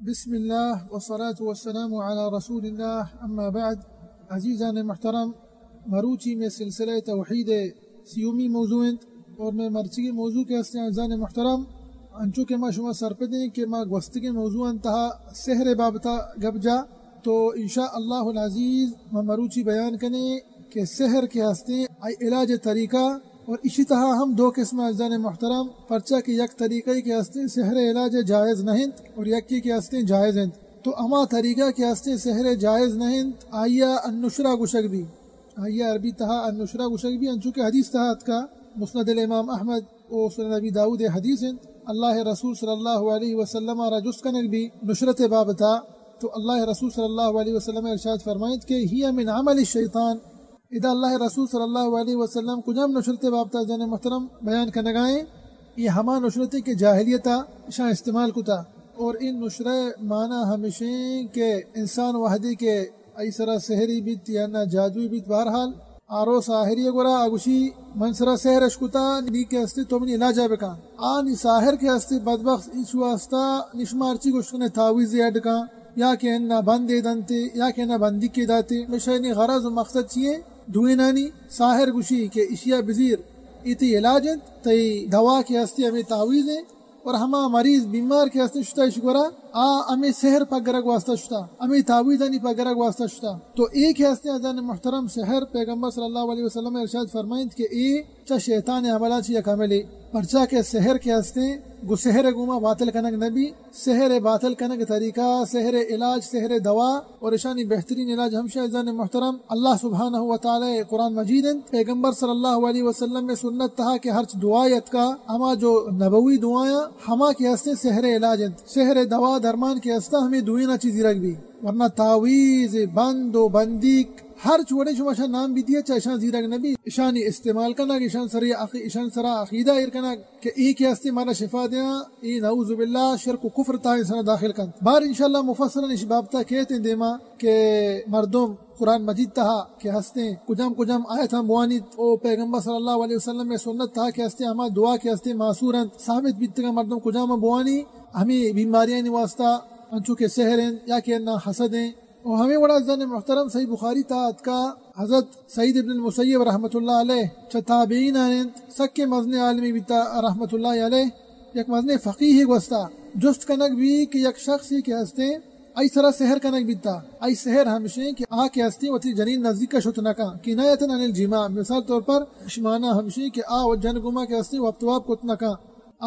بسم اللہ والصلاة والسلام علی رسول اللہ، اما بعد۔ عزیزان محترم، مروچی میں سلسلہ توحید سیومی موضوع انت، اور میں مرچی موضوع کے ہستیں عزیزان محترم، انچو کہ ما شما سرپدیں کہ ما گوستگیں موضوع انتہا سحر بابتا گپ جا، تو ان شاء اللہ العزیز ما مروچی بیان کنیں کہ سحر کے ہستیں آئی علاج طریقہ، اور اشی تہا ہم دو قسم عزیزان محترم، پرچا کہ یک طریقہ کے ہستیں سحر علاج جائز نہیں، اور یکی کے ہستیں جائز انت۔ تو اما طریقہ کے ہستیں سحر جائز نہیں، آئیا النشرہ گوشگ بی، آئیا عربی تہا النشرہ گوشگ بی، انچو کہ حدیث تہا اتکا، مسند الامام احمد و سنن ابی داؤد حدیث انت۔ اللہ رسول صلی اللہ علیہ وسلم را جست کنگ بی نشرت بابتا، تو اللہ رسول صلی اللہ علیہ وسلم ارشاد فرمائیت کہ ہی من عمل الشیطان۔ ادا اللہ رسول صلی اللہ علیہ وسلم کجام نشرت بابتا عزیزان محترم بیان کنگائیں؟ یہ ہما نشرتے کہ جاہلیتا اشان استعمال کتا، اور ان نشرہ معنی ہمیشیں کہ انسان وحدی کے ای سرا سحری بیت یا نہ جادوی بیت، بہرحال آرو ساحری گورا اگوشی من سرا سحر اش کتا، نی کے ہستے تو منی علاجہ بکن۔ آ نی ساحر کے ہستے بدبخت ایش واسطہ نشمارچی گوشت کنے تعویذ اڈ کن، یا کہ انا بندے دنتے، یا کہ انا بندی کے داتے۔ ہمیشہ نی غرض و مقصد چیے؟ دوینانی ساحر گوشی کہ اشیا بزیر، ای تی علاج انت، تی دوا کے ہستے ہمیں تعویذ ہیں، اور ہما مریض بیمار کے ہستیں شتا اش گورا، آ ہمیں سحر پگرگ واسطہ شتا، ہمیں تعویذانی پگرگ واسطہ شتا۔ تو اے کے ہستیں عزیزان محترم سحر، پیغمبر صلی اللہ علیہ وسلم ارشاد فرمائنت کہ اے چا شیطان عملان چی یک عملے، پرچا کہ سحر کے ہستیں گو سحر گوما باطل کنگ نبی، سحر باطل کنگ طریقہ، سحر علاج، سحر دوا، اور اشانی بہترین علاج ہمشہ عزیزان محترم اللہ سبحانہ و تعالی قرآن مجید انت، پیغمبر صلی اللہ علیہ وسلم میں سنت تہا کہ ہرچ دعا اتکا، ہما جو نبوی دعایاں، ہما کہ ہستیں سحر علاج انت، سحر دوا درمان کے ہستا ہمیں دوینا چیز زیرگ بی، ورنہ تعویذ، بند و بندیک، ہرچ وڑے شما شان نام بی دیے، چا اشان زیرگ نبی، اشانی استعمال کنگ، اشان سرا عقی-، اشان سرا عقیدہ ایر کنگ۔ کہ اے کہ ہستے مارا شفا دیاں، اے نعوذ باللہ شرک و کفر تہا انسان داخل کنت۔ بار انشاءاللہ مفصلا اش بابتا کیت دیما کہ مردم قرآن مجید تہا کہ ہستیں کجام کجام آیت ہم بوانیت، او پیغمبر صلی اللہ علیہ وسلم میں سنت تہا کہ ہستیں ہما دعا کہ ہستیں ماثور انت، ثابت بیتگا، مردم کجام بوانی ہمیں بیماریانی واسطہ، انچو کہ سحر انت یا کہ انا حسد انت۔ و ہمیں وڑا زن محترم صحیح بخاری تہا اتکا، حضرت سعید ابن المسیب رحمت اللہ علیہ چہ تابعین انت، سکیں مزنیں عالمی بیتا رحمت اللہ علیہ، یک مزنیں فقیہ گوستا، جست کنگ بی کہ یک شخصی کہ ہستیں آئی سرا سحر کنگ بیتا، آئی سحر ہمشیں کہ آ کہ ہستیں وتی جنین نزدیک شت نکا، کنایتاً عن الجماع، مثال طور پر اشمانا ہمشیں کہ آ و جن گما کہ ہستیں وپت واب کت نکا۔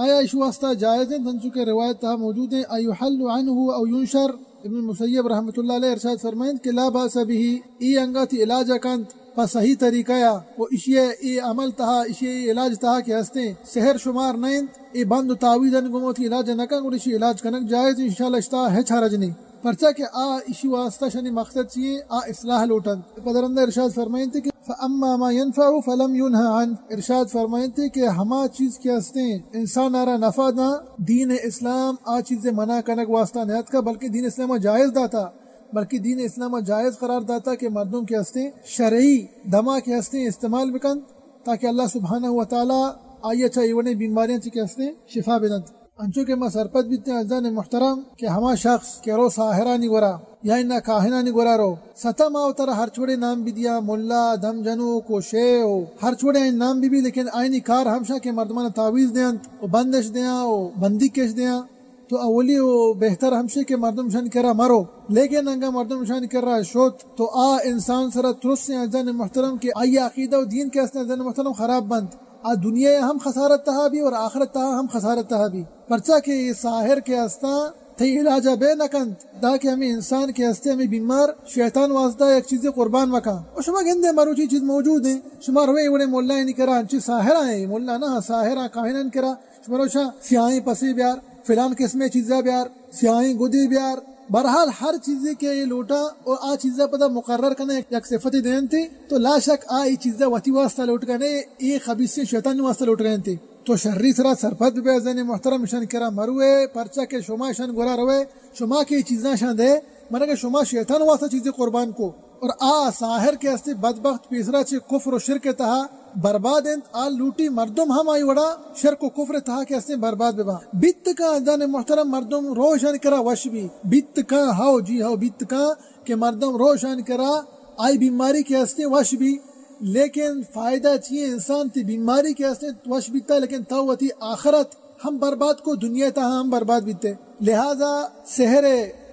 آیا ایشی واسطہ جائز انت؟ انچو کہ روایت تہا موجود ہیں، ایحل عنہ او ینشر؟ ابن مسیب رحمت اللہ علیہ ارشاد فرمائنت کہ لا باس به، ای انگا تی علاج کنت پہ صحیح طریقہ یا، و ایشی ای عمل تہا، ایشی ای علاج تہا کہ ہستیں سحر شمار نہ انت، ای بند و تعویذ ان گمو تی علاج نہ کن، گڑا ایشی علاج کنگ جائز، انشاءاللہ اشتا ہچ حرج نہیں۔ پرچا کہ آ ایشی واسطہ شانی مقصد چیئے؟ آ اصلاح لوٹنت۔ پہ درندہ ارشاد فرمائنتے کہ فاما ما ينفع فلم ينه عنه، ارشاد فرمائنتے کہ ہما چیز کہ ہستیں انسان آرا نفع داں، دین اسلام آ چیز منع کنگ واسطہ نیاتکا، بلکہ دین اسلام جائز داتا، بلکہ دین اسلام جائز قرار داتا کہ مردم کہ ہستیں شرعی دما کہ ہستیں استعمال بکنت، تاکہ اللہ سبحانہ و تعالی آئی چا ایونے بیماریاں چی کہ ہستیں شفا بدنت۔ انچو کہ ما سرپد بیتیں عزیزان محترم کہ ہما شخص کہ رو ساحرانی گورا یا انا کاہنانی گورا رو، ستا ما و ترا ہرچ وڑے نام بدیا، ملا، دم جنوک و شے و ہرچ وڑے آئین نام بی بی، لیکن آئینی کار ہمشا کہ مردمان تعویذ دیانت و بندش دیاں و بندی کش دیاں۔ تو اولی و بہتر ہمشے کہ مردم شان کرا مرو، لیکن انگا مردم شان کرا شوت تو آ انسان سرا ترسیں عزیزان محترم کہ آئی عقیدہ و دین کہ ہستیں عزیزان محترم خراب بنت۔ آ دنیا ہم خسارت تہا بی اور آخرت تہا ہم خسارت تہا بی۔ پرچا کہ اے ساحر کہ ہستاں تئی علاجا بے نکنت، داں کہ ہمے انسان کہ ہستے ہمے بیمار شیطان واسطہ یک چیزے قربان مکن۔ و شما گندے مروچی چیز موجود ہیں، شما روے وڑے ملایانی کرا، انچی ساحر آئیں، ملا نہ، ساحر آ کاہنان کرا، شما روشا سیاہیں پسے بیار، فلان قسمے چیزا بیار، سیاہیں گدے بیار، بہرحال ہر چیزے کہ اے لوٹا و آ چیزا پدا مقرر کنے یک صفتے دینتے، تو لا شک آ اے چیزا وتی واسطہ لوٹ کنے، اے خبیثیں شیطان واسطہ لوٹ کنے۔ تو شری سرا سرپد بے عزیزان محترم، اشان کرا مروے، پرچا کہ شما اشان گورا روے، شما کہ اے چیزاں اشان دے، منا کہ شما شیطان واسطہ چیزے قربان کو۔ اور آ ساحر کہ ہستے بدبخت پیسرا چہ کفر و شرک تہا برباد انت، آ لوٹی مردم ہم آئی وڑا شرک و کفر تہا کہ استیں برباد ببا۔ بیت کاں عزیزان محترم مردم روشان کرا وش بی، بیت کاں، ہو جی ہو، بیت کاں کہ مردم روشان کرا آئی بیماری کہ استیں وش بی، لیکن فائدہ چیئے؟ انسان تی بیماری کہ استیں وش بیتا، لیکن تو وتی آخرت ہم برباد کو، دنیا تہا ہم برباد بیتے۔ لہذا سحر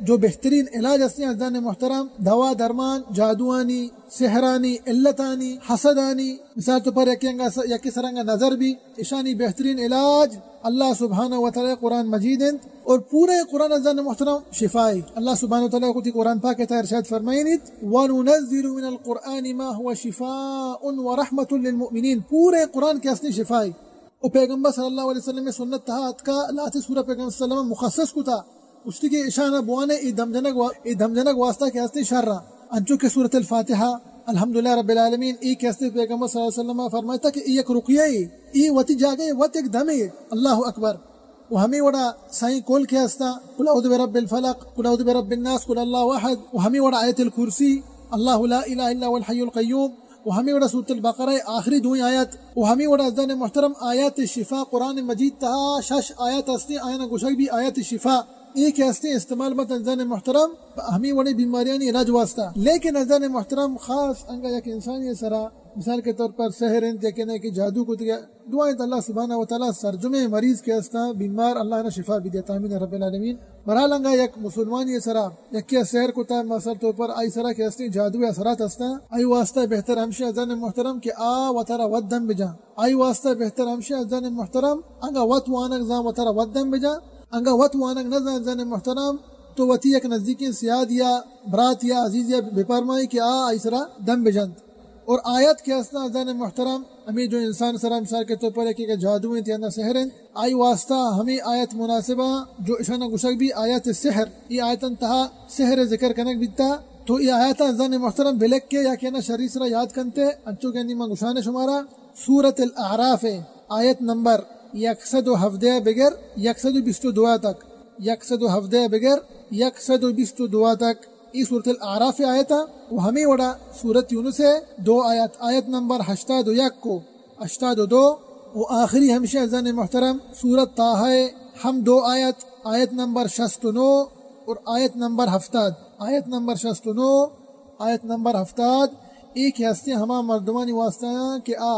جو بہترین علاج استیں عزیزان محترم، دوا درمان، جادوانی، سحرانی، علتانی، حسدانی، مثال تو پر یکی انگا س-، یکی سرنگا نظر بی، اشانی بہترین علاج اللہ سبحانہ و تعالی قرآن مجید انت، اور پورے قرآن عزیزان محترم شفائے۔ اللہ سبحانہ و تعالی خودی قرآن پاک تہا ارشاد فرمائینیت، "وننزل من القرآن ما هو شفاء ورحمة للمؤمنين"، پورے قرآن کہ استیں شفائے۔ و پیغمبر صلی اللہ علیہ وسلم سنت تہا اتکا، لاتے سورہ پیغمبر صلی اللہ علیہ وسلم مخصص کتا، گوشتی کہ اشانا بوانے اے دم جنگ وا-، اے دم جنگ واسطہ کہ استیں شر، انچو کہ سورۃ الفاتحہ، الحمدللہ رب العالمین، اے کہ استیں پیغمبر صلی اللہ علیہ وسلم فرمائتا کہ اے یک رقیہ اے، اے وتی جاگہ وت یک دمے۔ اللہ اکبر۔ و ہمے وڑا سائیں کل کہ استا، قل اعوذ برب الفلق، قل اعوذ برب الناس، قل اللہ احد، و ہمے وڑا آیت الکرسی، اللہ لا الہ الا هو الحی القیوم، و ہمے وڑا سورۃ البقرہ آخری دوئیں آیت، و ہمے وڑا عزیزان محترم آیات شفا قرآن مجید تہا شش آیت استیں، آیانا گوشگ بی آیات شفا۔ اے کہ استیں استعمال بنت عزیزان محترم ہمے وڑیں بیماریانی علاج واسطہ۔ لیکن عزیزان محترم خاص انگا یک انسانی سرا، مثال کے طور پر سحر انت یا کہ نہ کہ جادو کتگ، دعا انت اللہ سبحانہ و تعالی سرجمیں مریض کہ استاں بیمار اللہ نا شفا بدیت، آمین رب العالمین۔ بہرحال انگا یک مسلمانی سرا یکے سحر کتا، مثال طور پر آئی سرا کہ استیں جادو اثرات استاں، آئی واسطہ بہتر ہمشی عزیزان محترم کہ آ وتارا وت دم بجاں۔ آئی واسطہ بہتر ہمشی عزیزان محترم انگا وت وانگ زاں وتارا وت دم بجاں، انگا وت وانگ نہ زاں عزیزان محترم تو وتی یک نزدیکیں سیاد یا برات یا عزیز یا بپرمائی کہ آ آئی سرا دم بجنت۔ اور آیت کہ استاں عزیزان محترم، ہمے جو انسان سرا مثال کے طور پر کہ جادو انت یا نہ سحر انت، آئی واسطہ ہمے آیت مناسبہ جو اشانا گوشگ بی آیت سحر۔ اے آیتن تہا سحر ذکر کنگ بیتا، تو اے آیت عزیزان محترم بلکے یا کہ نہ شری سرا یاد کنتے، انچو کہ انی من گوشان شمارا سورۃ الاعراف، آیت نمبر یک سد و ہفدہ بگر یک سد و بیست و دو تک، یک سد و ہفدہ بگر یک سد و بیست و دو تک۔ ای سورۃ الاعراف آیت و ہمے وڑا سورۃ یونس دو آیت، آیت نمبر ہشتاد و یک کو ہشتاد و دو، و آخری ہمشی عزیزان محترم سورۃ طٰہہ ہم دو آیت، آیت نمبر شست و نو اور آیت نمبر ہفتاد، آیت نمبر شست و نو، آیت نمبر ہفتاد۔ اے کہ ہستیں ہما مردمانی واسطہ آں کہ آ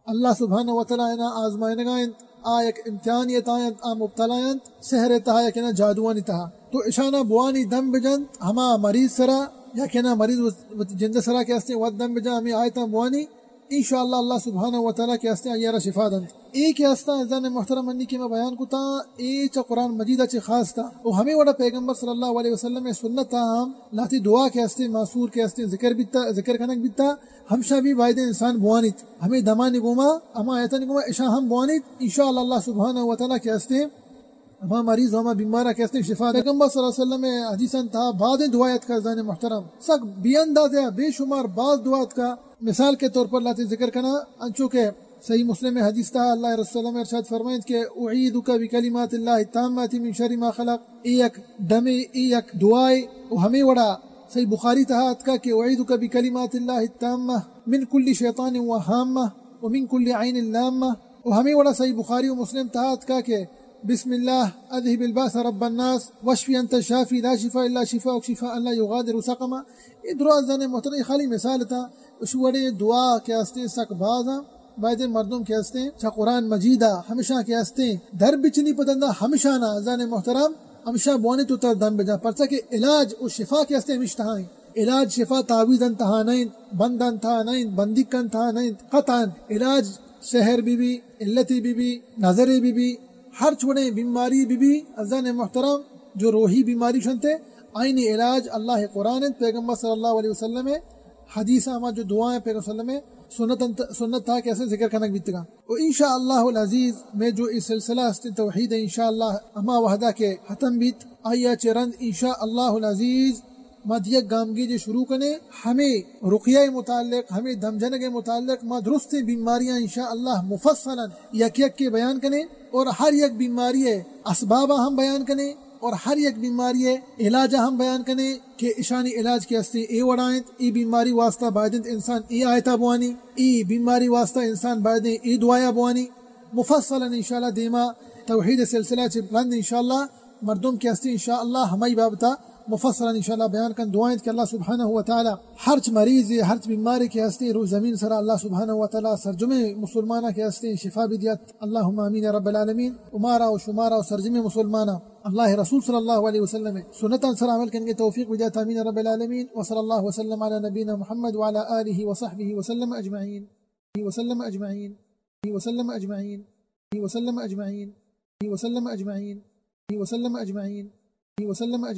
اللہ سبحانہ و تعالی آیانا آزمائینگا انت، آ یک امتحانی تہا انت، آ مبتلا انت، سحر تہا یا کہ نا جادوانی تہا۔ تو اشانا بوانی دم بجنت ہما مریض سرا، یا کہ نا مریض وت-، وتی جند سرا کہ ہستیں وت دم بجن، ہمے آیتاں بوانی، انشاءاللہ اللہ سبحانہ و تعالی کہ ہستیں آئی را شفا دنت۔ اے کہ ہستاں عزیزان محترم انی کہ ما بیان کتاں، اے چہ قرآن مجید چہ خاص تا۔ و ہمے وڑا پیغمبر صلی اللہ علیہ وسلم سنت ہم لاتی دعا کہ ہستیں، ماثور کہ ہستیں، ذکر بیتا، ذکر کنگ بیتا، ہمشاں بھی بایدیں انسان بوانیت۔ ہمے دمانی گوما، ہما آیتانی گوما اشاں ہم بوانیت۔ انشاءاللہ اللہ سبحانہ و تعالی کہ ہستیں ہما مریض و ہما بیمارا کہ ہستیں شفا دے۔ پیغمبر صلی اللہ علیہ وسلم حدیثاں تہا بازیں دعا اتکا عزیزان محترم، سک بے اندازہ بے شمار باز دعا اتکا۔ مثال کے طور پر لاتے ذکر کنا، انچو کہ صحیح مسلم حدیث تہا اللہ رسول اللہ ارشاد فرمائیت کہ اعیذک بکلمات اللہ التامات من شر ما خلق، اے یک دمے، اے یک دعائے۔ و ہمے وڑا صحیح بخاری تہا اتکا کہ اعیذک بکلمات اللہ التامہ من کل شیطان و ہامہ و من کل عین لامہ۔ و ہمے وڑا صحیح بخاری و مسلم تہا اتکا کہ بسم اللہ اذهب الباس رب الناس واشف انت الشافی لا شفاء الا شفاءک شفاء لا یغادر سقما۔ اے درو عزیزان محترم، اے خالی مثال تا۔ اش وڑے دعا کہ ہستیں سک باز آں، بایدیں مردم کہ ہستیں چہ قرآن مجیدا ہمشاں کہ ہستیں در بچنی پتندا ہمشانا عزیزان محترم ہمشاں بوانی تو تر دم بجا، پرچا کہ علاج و شفا کہ ہستیں ہمش تہا ہیں۔ علاج شفا تعویذ انت تہا نہ انت، بند انت تہا نہ انت، بندیک انت تہا نہ انت۔ قطعاً علاج سحر بی بی، علتی بی بی، نظرے بی بی، ہر چوڑیں بیماری بی بی، عزیزان محترم، جو روحی بیماری شنتے، آئینی علاج اللہ قرآن انت، پیغمبر صلی اللہ علیہ وسلم حدیث، ہما جو دعائیں پیغمبر صلی اللہ علیہ وسلم سنت انت، سنت تہا کہ اسے ذکر کنگ بیتگا۔ و انشاءاللہ العزیز میں جو اے سلسلہ است توحید، انشاءاللہ ہما وحدہ کہ ختم بیت، آیا چہ رند انشاءاللہ العزیز ما دیگ گامگیجے شروع کنیں، ہمے رقیہ متعلق، ہمے دم جنگ متعلق ما درستیں بیماریاں انشاءاللہ مفصلاً یک یک کے بیان کنیں اور ہر یک بیماری اسبابا ہم بیان کنیں اور ہر یک بیماری ءِ علاج ءَ ہم بیان کنیں کہ اشانی علاج کہ ہستیں اے وڑا انت، اے بیماری واسطہ باید انت انسان اے آیت ءَ بوانی، اے بیماری واسطہ انسان باید اے دعا ءَ بوانی۔ مفصلاً انشاءاللہ دیما توحید ءِ سلسلہ چہ رند انشاءاللہ مردم کہ ہستیں انشاءاللہ ہمائی بابت ءَ مفصلاً انشاءاللہ بیان کن۔ دعا انت کہ اللہ سبحانہ و تعالی ہرچ مریض، ہرچ بیماری کہ ہستیں روی زمین سرا اللہ سبحانہ و تعالی سرجمیں مسلماناں کہ ہستیں شفا بدیات۔ اللہم آمین یا رب العالمین۔ و مارا و شمارا و سرجمیں مسلماناں اللہ ءِ رسول صلی اللہ علیہ وسلم ءِ سنتاں سرا عمل کنگ ءِ توفیق بدیات۔ آمین یا رب العالمین۔ وصلی اللہ وسلم علی نبینا محمد وعلی آلہ وصحبہ وسلم اجمعین۔ وسلم اجمعین۔ وسلم اجمعین۔ وسلم اجمعین۔ وسلم اجمعین۔ وسلم اجمعین۔ وسلم اجمعین۔